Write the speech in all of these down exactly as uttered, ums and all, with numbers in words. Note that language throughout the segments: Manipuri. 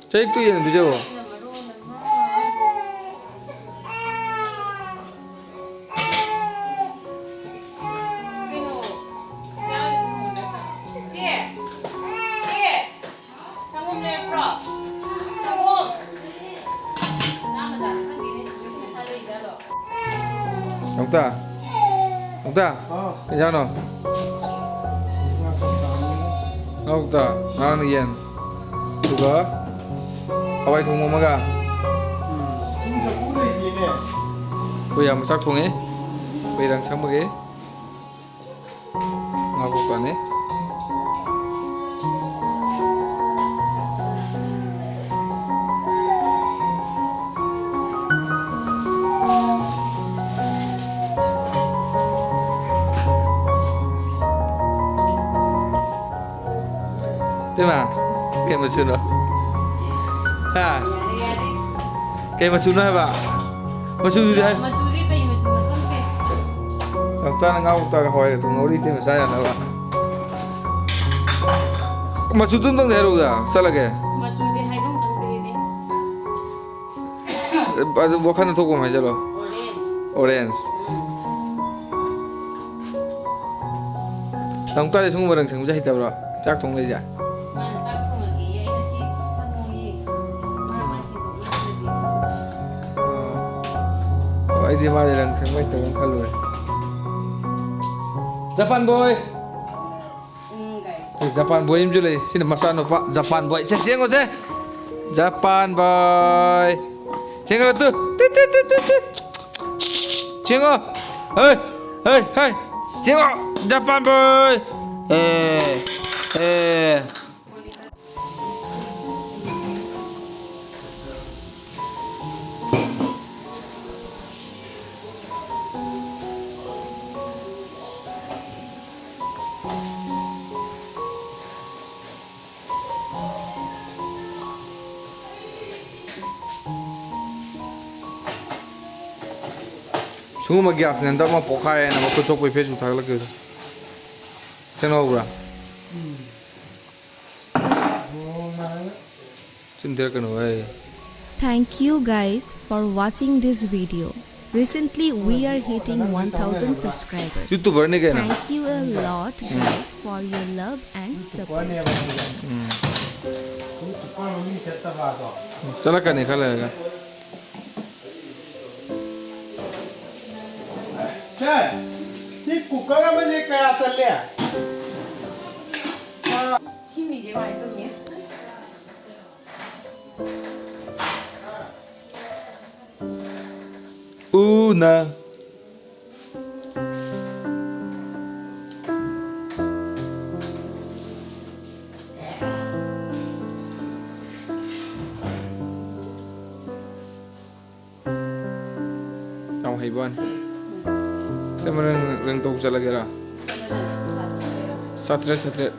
ꯆꯍꯤꯛꯇꯨ ꯌꯦꯡꯕꯤꯖꯕꯣ꯫ ꯁꯪꯒꯣꯝ ꯂꯩꯔꯛꯄ꯭ꯔꯣ? ꯁꯪꯒꯣꯝ! ꯉꯥ ꯃꯆꯥꯗꯤ ꯈꯪꯗꯦꯅꯦ, ꯁꯤꯕꯨ ꯁꯤ ꯉꯁꯥꯏ ꯂꯩꯖꯥꯠꯂꯣ? ꯅꯥꯎꯇ! ꯅꯥꯎꯇ! ꯍꯥꯎ꯫ ꯀꯩ ꯏꯟꯖꯥꯡꯅꯣ? ꯉꯥ ꯀꯧꯇꯥꯅꯤ꯫ ꯉꯥ ꯀꯧꯇꯥ, ꯉꯔꯥꯡꯅ ꯌꯦꯟ꯫ ꯑꯗꯨꯒ ꯍꯋꯥꯏ ꯊꯣꯡꯕ ꯑꯃꯒ꯫ ꯎꯝ꯫ ꯊꯨꯝ ꯆꯐꯨ ꯂꯩꯇꯦꯅꯦ꯫ ꯑꯩꯈꯣꯏ ꯏꯌꯥꯝꯕ ꯆꯥꯛ ꯊꯣꯡꯉꯤ꯫ ꯑꯩꯈꯣꯏ ꯏꯔꯪ ꯁꯪꯕꯒꯤ꯫ ꯉꯥ ꯀꯧꯇꯥꯅꯤ꯫ ꯏꯇꯩꯃ, ꯀꯩ ꯃꯆꯨꯅꯣ? ꯍꯥ? ꯌꯥꯔꯦ, ꯌꯥꯔꯦ꯫ ꯀꯩ ꯃꯆꯨꯅꯣ ꯍꯥꯏꯕ? ꯃꯆꯨꯗꯨꯗꯤ ꯍꯥꯏ-, ꯃꯆꯨꯗꯤ ꯀꯩ ꯃꯆꯨꯅꯣ ꯈꯪꯗꯦ꯫ ꯅꯥꯎꯇꯥꯅ ꯉꯥ ꯀꯧꯇꯥꯒ ꯍꯋꯥꯏꯒ ꯊꯣꯡꯍꯧꯔꯤ ꯏꯇꯩꯃ ꯆꯥ ꯌꯥꯅꯕ꯫ ꯃꯆꯨꯗꯨꯝꯇꯪꯗꯤ ꯍꯥꯏꯔꯛꯎꯗ, ꯆꯠꯂꯒꯦ꯫ ꯃꯆꯨꯁꯦ ꯍꯥꯏꯐꯝ ꯈꯪꯗ꯭ꯔꯦꯅꯦ꯫ ꯑꯗꯨ ꯋꯥꯈꯜꯗ ꯊꯣꯛꯄ ꯑꯃ ꯍꯥꯏꯖꯜꯂꯣ꯫ Orange꯫ Orange꯫ ꯎꯝ꯫ ꯅꯥꯎꯇꯥꯗꯤ ꯁꯤꯒꯨꯝꯕ ꯔꯪ ꯁꯪꯕꯁꯦ ꯍꯩꯇꯕ꯭ꯔꯣ? ꯆꯥꯛ ꯊꯣꯡ ꯂꯩꯁꯦ? ꯃꯥꯅ ꯆꯥꯛ ꯊꯣꯡꯍꯜꯂꯦꯌꯦ, ꯑꯩꯅ ꯁꯤ ꯁꯪꯉꯣꯌꯦ꯫ ꯃꯔꯛ ꯃꯔꯛ ꯁꯦꯡꯗꯣꯛꯅꯗ꯭ꯔꯗꯤ꯫ ꯑꯣ꯫ ꯑꯣ, ꯑꯩꯗꯤ ꯃꯥꯗꯤ ꯔꯪ ꯁꯪꯕ ꯍꯩꯇꯕ꯭ꯔꯥ ꯈꯜꯂꯨꯔꯦ꯫ ꯖꯄꯥꯟ ꯕꯣꯏ! ꯎꯝ, ꯀꯥꯏ꯫ ꯁꯤ ꯖꯄꯥꯟ ꯕꯣꯏ ꯑꯃꯁꯨ ꯂꯩ꯫ ꯁꯤꯅ ꯃꯆꯥꯅꯨꯄꯥ ꯖꯄꯥꯟ ꯕꯣꯏ꯫ ꯁꯦ, ꯆꯦꯡꯉꯣꯁꯦ꯫ Japan boy. ꯆꯦꯡꯉꯣ ꯇꯨ꯫ ꯇꯨ, ꯇꯨ, ꯇꯨ, ꯇꯨ, ꯇꯨ꯫ ꯆꯦꯡꯉꯣ꯫ ꯍꯩ, ꯍꯩ, ꯍꯩ꯫ ꯆꯦꯡꯉꯣ꯫ Japan boy. ꯑꯦ, ꯑꯦ꯫ ꯁꯤꯒꯨꯝꯕ ꯒ꯭ꯌꯥꯁꯅꯦ ꯍꯟꯗꯛ ꯑꯃ ꯄꯣꯛꯈꯥꯏꯌꯦꯅ ꯃꯈꯨꯠ ꯁꯣꯛꯄꯩ Facebook ꯊꯥꯒꯠꯂꯛꯈꯤꯕꯗꯣ꯫ ꯊꯦꯡꯅꯍꯧꯕ꯭ꯔꯥ? ꯎꯝ꯫ ꯅꯣꯡ ꯅꯍꯥꯟ ꯁꯤꯟꯊꯔꯛꯀꯅꯨ ꯍꯦ꯫ Thank you guys for watching this video. Recently we are hitting one thousand subscribers. YouTuberꯅꯤ ꯀꯩꯅꯣ꯫ Thank you a lot guys for your love and support. ꯎꯝ꯫ ꯆꯠꯂꯛꯀꯅꯤ ꯈꯔ ꯂꯩꯔꯒ꯫ ꯁꯦ, ꯁꯤ cooker ꯑꯃꯁꯦ ꯀꯌꯥ ꯆꯜꯂꯦ? ꯁꯤ ꯃꯤꯁꯦ ꯀꯃꯥꯏꯅ ꯇꯧꯅꯤ? ꯎꯅ꯫ ꯌꯥꯝ ꯍꯩꯕ ꯋꯥꯅꯤ꯫ ꯁꯤ ꯃꯔꯪ ꯔꯪ ꯇꯧ ꯆꯠꯂꯒꯦꯔꯥ? ꯆꯥꯇ꯭ꯔꯦꯠ, ꯆꯥꯇ꯭ꯔꯦꯠ꯫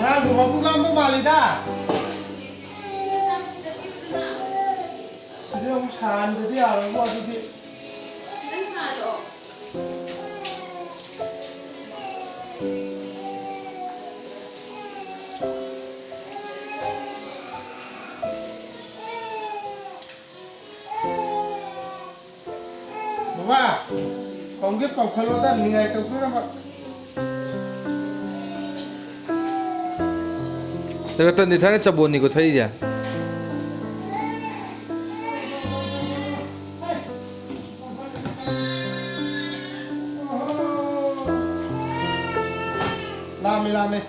ꯑꯉꯥꯡꯗꯣ ꯃꯕꯨꯛ ꯂꯥꯝꯕ ꯃꯥꯜꯂꯤꯗ꯫ ꯁꯤꯗ ꯑꯃꯨꯛ ꯁꯥꯍꯟꯗ꯭ꯔꯗꯤ ꯌꯥꯔꯣꯏꯀꯣ ꯑꯗꯨꯗꯤ꯫ ꯕꯕꯥ, ꯀꯧꯒꯦ ꯀꯧꯈꯠꯂꯣꯗ, ꯅꯤꯡꯉꯥꯏ ꯇꯧꯗꯅꯕ꯫ ꯔꯇꯟꯗꯤ ꯊꯥꯏꯅ ꯆꯕꯣꯟꯅꯤꯀꯣ ꯊꯛꯏꯁꯦ꯫ ꯂꯥꯝꯃꯦ, ꯂꯥꯝꯃꯦ꯫